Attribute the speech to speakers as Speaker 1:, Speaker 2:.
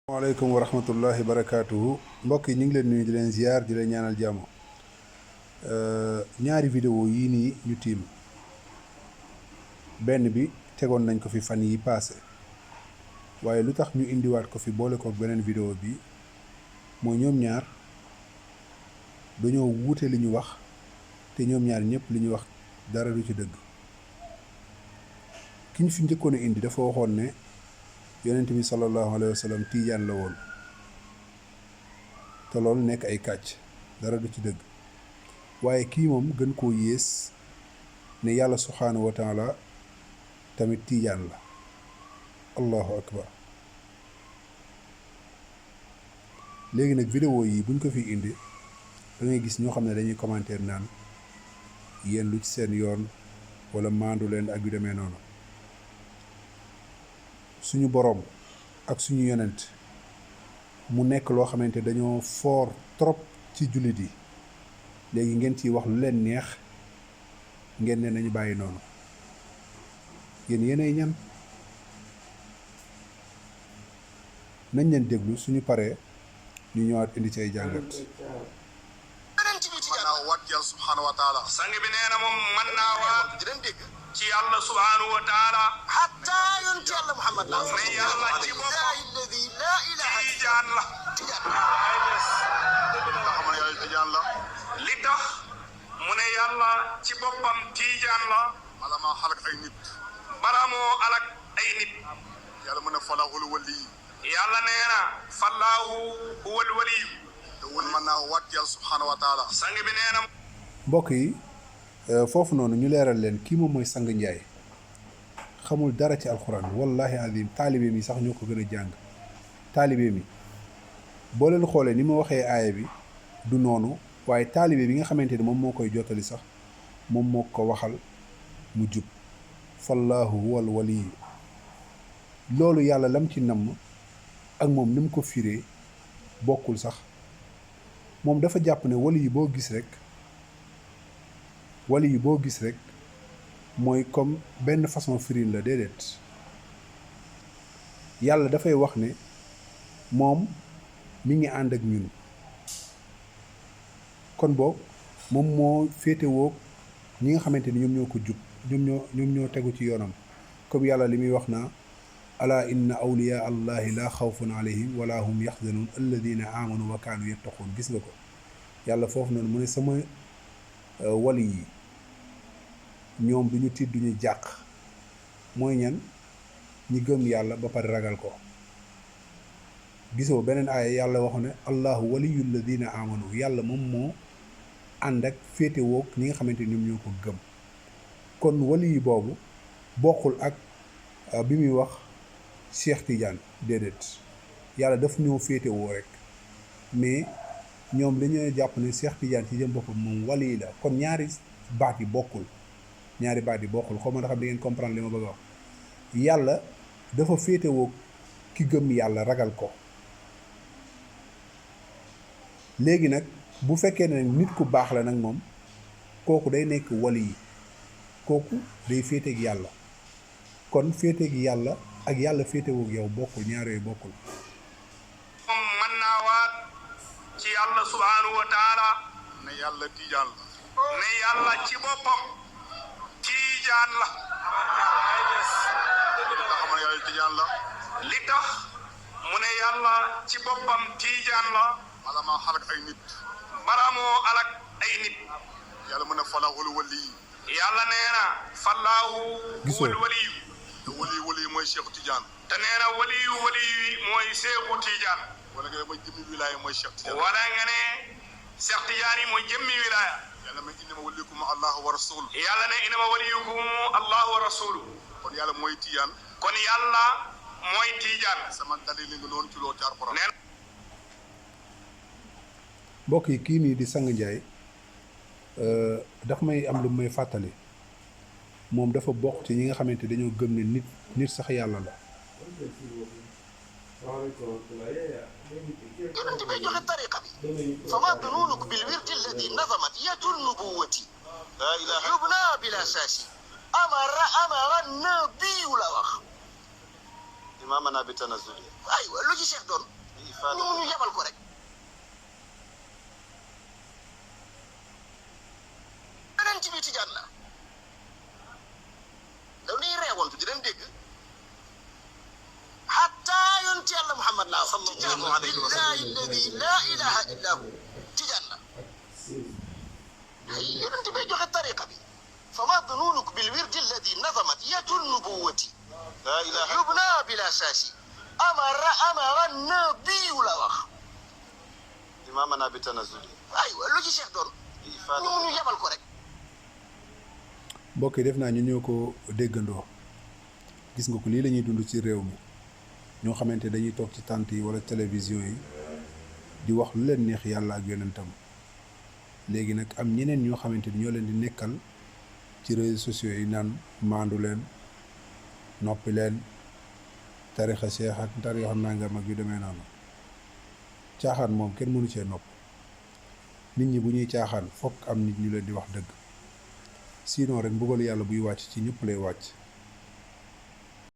Speaker 1: waaleykum wa rahmatullahi barakaatuhu mbokk yi ñu ngi leen nuyu di leen ziar di leen ñaanal jàmm ñaari vidéo yii nii ñu tiim benn bi tegoon nañ ko fi fan yi paase waaye lu tax ñu indiwaat ko fi boole ko beneen vidéo bi mooy ñoom ñaar dañoo wuute li ñu wax te ñoom ñaar ñëpp li ñu wax dara du ci dëgg ki ñu fi njëkkoon a indi dafa waxoon ne yonent bi sallallahu alayhi wa sallam tiijaan la woon te loolu nekk ay kàcc dara du ci dëgg waaye kii moom gën koo yées ne yàlla subhaanahu wa taala tamit tiijaan la allahu akbar léegi nag vidéo yi buñ ko fi indi da ngay gis ñoo xam ne dañuy commentaire naan yéen lu ci seen yoon wala maandu leen ak yu demee noonu suñu boroom ak suñu yonent mu nekk loo xamante dañoo foor trop ci jullit yi léegi ngeen ciy wax lu leen neex ngeen ne nañu bàyyi noonu yéen yéenay ñan nañ leen déglu suñu paree ñu ñëwaat indi ci ay jàngat
Speaker 2: waat yàlla subhaanahu wa taala
Speaker 3: sang bi nee na moom mën naa waat
Speaker 2: di leen dégg
Speaker 3: ci yàlla subhaanahu wa taala
Speaker 2: hatta yonent yàlla Muhammad la
Speaker 3: ne yàlla ci boppam
Speaker 2: alladi laa ilaha
Speaker 3: tijaan la
Speaker 2: tijaan nga xam ne yàlla tijaan la
Speaker 3: li tax mu ne yàlla ci boppam tijaan la
Speaker 2: bala maa xalak ay nit
Speaker 3: bara moo alak ay nit
Speaker 2: yàlla mu ne falahul wali
Speaker 3: yàlla nee na fallaahu huwal waliyu
Speaker 2: te wun mën naa waat yàlla subhaanahu wa taala
Speaker 3: sang bi nee na
Speaker 1: mbokk yi foofu noonu ñu leeral leen kii moom mooy Sang Njaay xamul dara ci alxuraan wallahi azim taalibe mi sax ñoo ko gën a jàng taalibe mi boo leen xoolee ni ma waxee aaya bi du noonu waaye taalibe bi nga xamante ni moom moo koy jottali sax moom moo ko waxal mu jub fallaahu huwal waliyu loolu yàlla lam ci namm ak moom ni mu ko firee bokkul sax moom dafa jàpp ne wali yi boo gis rek mooy comme benn façon firin la déedéet yàlla dafay wax ne moom mi ngi ànd ak ñun kon boog moom moo féetewoo ñi nga xamante ni ñoom ñoo ko jub ñoom ñoo tegu ci yoonam comme yàlla li muy wax naa ala inna awliya allahi la xawfun alayhim wala hum yaxzanun alladina amanu wa kaanu yattaqun gis nga ko yàlla foofu noonu mu ne sama wali yi ñoom duñu tiit duñu jàq mooy ñan ñi gëm yàlla ba pare ragal ko gisoo beneen aaya yàlla wax ne allahu waliyu alladina amanu yàlla moom moo ànd ak féetewoog ñi nga xamante ni ñoom ñoo ko gëm kon wali yi boobu bokkul ak bi muy wax Cheikh Tidiane déedéet yàlla daf ñoo féetewoo rek mais ñoom dañoo jàpp ne Cheikh Tidiane ci jëm boppam moom wali yi la kon ñaari baat yi bokkul xaw ma ndax di ngeen comprendre li ma bëgg a wax yàlla dafa féetewoo ki gëm yàlla ragal ko léegi nag bu fekkee ne nit ku baax la nag moom kooku day nekk wali yi kooku day féeteeg yàlla kon féeteeg yàlla ak yàlla féetewoog yow bokkul ñaar yooyu bokkul
Speaker 3: moom mën naa waat ci yàlla subhaanahu wa taala
Speaker 2: ne yàlla tijaan la
Speaker 3: ne yàlla ci boppam tijaan la
Speaker 2: nga xam ne yàlla tijaan la
Speaker 3: li tax mu ne yàlla ci boppam tijaan la
Speaker 2: bala maa xalak ay nit
Speaker 3: bara moo alak ay nit
Speaker 2: yàlla mu ne falahul wali
Speaker 3: yàlla nee na fallaahu huwal waliyu
Speaker 2: te wali mooy Cheikh Tidiane
Speaker 3: te nee na waliyu mooy Seexu Tijaan
Speaker 2: wala nga ne mooy jëmmi wilaaya mooy Cheikh Tidiane
Speaker 3: wala nga ne Cheikh Tidiane yi mooy jëmmi wilaaya
Speaker 2: yàlla ma innama waliyukum allahu wa rasul
Speaker 3: yàlla ne innama waliyukum allahu wa rasulu
Speaker 2: kon yàlla mooy Tijaan
Speaker 3: kon yàlla mooy Tijaan
Speaker 2: sama dalil li nga noonu ci loolu ci Alxuraan
Speaker 1: mbokk yi kii nii di Sang Njaay daf may am lu may fàttali moom dafa bokk ci ñi nga xamante dañoo gëm ne nit sax yàlla la
Speaker 2: yonent bay joxe tariqa bi fama dununuk bil wirdi alladi nazamat yatu nubuwati la ilaha yubna bila saasi amara nabiyu la wax imaamana bi tanazuli aywa lu ci Cheikh doon ñu yebal ko rek beneen ci bi tijaan la daw niy reewantu di leen dégg hatta yonti yàlla Muhammad la sallallahu alayhi wa sallam billahi alladi la ilaha illa hu tijaan la ay yonent bay joxe tariqa bi fama dununuk bil wirdi alladi nazamat yadu nubuwati la ilaha yubna bila saasi amara nabiyu la wax
Speaker 4: imamana bi tanazuli
Speaker 2: aywa lu ci Cheikh doon ñu yebal ko rek
Speaker 1: mbokk yi def naa ñu ñoo ko déggandoo gis nga ko lii la ñuy dund ci réew mi ñoo xamante dañuy toog ci tànt yi wala télévision yi di wax lu leen neex yàlla ak yonentam léegi nag am ñeneen ñoo xamante ni ñoo leen di nekkal ci réseaux sociaux yi naan maandu leen noppi leen tarixa cheikh ak tarixa nangam ak yu demee noonu caaxaan moom kenn mënu cee nopp nit ñi bu ñuy caaxaan fokk am nit ñu leen di wax dëgg sinon rek mbugal yàlla buy wàcc ci ñëpp lay wàcc